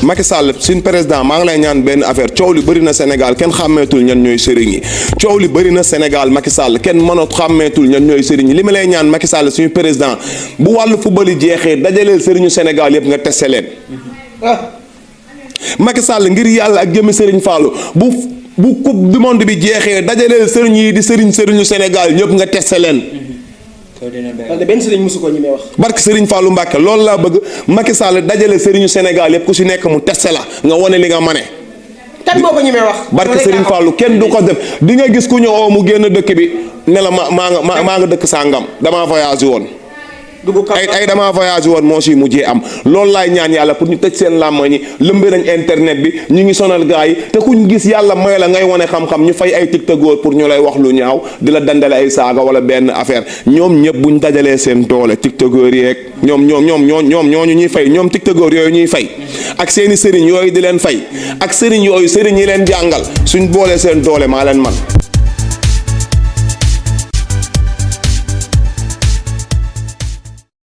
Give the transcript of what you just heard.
Macky Sall suñ président maa ngi lay ñaan benn affaire coow li bëri na Sénégal kenn xàmmeetul ñan ñooy sëriñ yi coow li bëri na Sénégal Macky Sall kenn mënut xàmmeetul ñan ñooy sëriñ yi li ma lay ñaan Macky Sall suñu président bu wàllu football yi jeexee dajaleel sëriñu Sénégal yëpp nga testé leen. Macky Sall ngir yàlla ak jëmmi sëriñ Fallou bu coupe du monde bi jeexee dajaleel sëriñ yi di sëriñu Sénégal ñëpp nga testé leen. wante benn sëriñ musu ko ñi may wax. barke Serigne Fallou Mbacke loolu laa bëgg Macky Sall dajale sëriñu Sénégal yëpp ku si nekk mu testé la nga wane li nga mane. kan moo ko ñi may wax. barke Serigne Fallou kenn du ko def di nga gis ku ñu oo mu génn dëkk bi ne la maa nga dëkk sàngam damaa voyage woon. ay damaa voyage woon moo si mujjee am loolu laay ñaan yàlla pour ñu tëj seen làmma ñi lëmbe nañ internet bi ñu ngi sonal gars yi te kuñ gis yàlla may la ngay wane xam-xam ñu fay ay tiktokeur pour ñu lay wax lu ñaaw di la dandale ay saaga wala benn affaire ñoom ñëpp buñ dajalee seen doole tiktokeur yeeg ñooñu ñuy fay ñoom tiktokeur yooyu ñuy fay ak seeni sëriñ yooyu di leen fay ak sëriñ yooyu sëriñ yi leen jàngal suñ boolee seen doole maa leen man